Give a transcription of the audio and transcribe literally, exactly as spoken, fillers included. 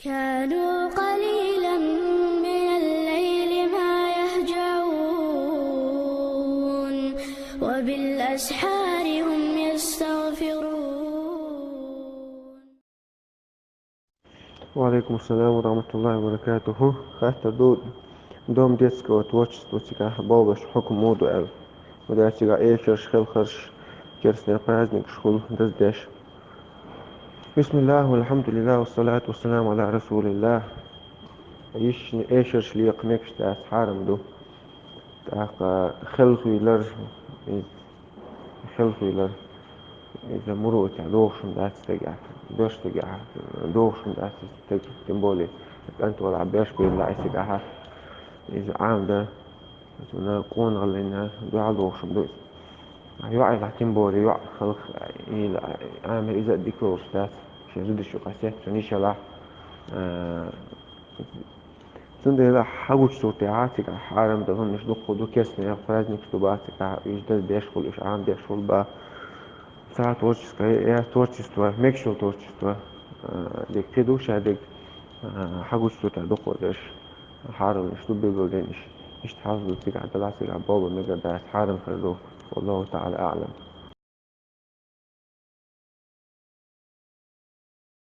كانوا قليلا من الليل ما يهجعون، وبالأسحار هم يستغفرون. وعليكم السلام ورحمة الله وبركاته. Хаттар ду: дом детского творчества цигахь болуш хьукум муха ду аьлла. Ма дацигахь эшарш, хелхарш, керстанийн праздникаш хуьлу даздеш. بسم الله والحمد لله والصلاة والسلام على رسول الله. Йиш, эшарш лекха мегаш дац, хьарам ду. ТӀаккха хелхавийлар, иза хелхавийлар, иза муруъатехь догӀуш хӀума дац стагехь, дош стагехь догӀуш хӀума дац иза стаг, тем более кӀант валахь, беш бевлла и стагехь, иза Ӏамда, цунна къонахаллина дуьхьал догӀуш хӀума ду иза. ЙоӀ елахь, тем более йоӀ хелхавийла, Ӏамор иза а дика лоруш дац, шен зудаш юкъахь сеттачунна йиш елахь, а, Цундела хьагучу суртехь цигахь хьарам дан хӀуманаш дуккха ду, керстанийн праздникаш ду бах цигахь, уьш даздеш хуьлу, уьш Ӏамдеш хуьлу бах. Цхьа творческое, я творчество, мегаш йолу творчество, а, дерг кхин ду ша дерг, а, хьагучу суртехь дуккха дерш хьарамнаш ду билгалденаш. Иштта хьал ду цигахь, делахь цигахь болу мегар дац, хьарам хир ду. والله تعالى أعلم.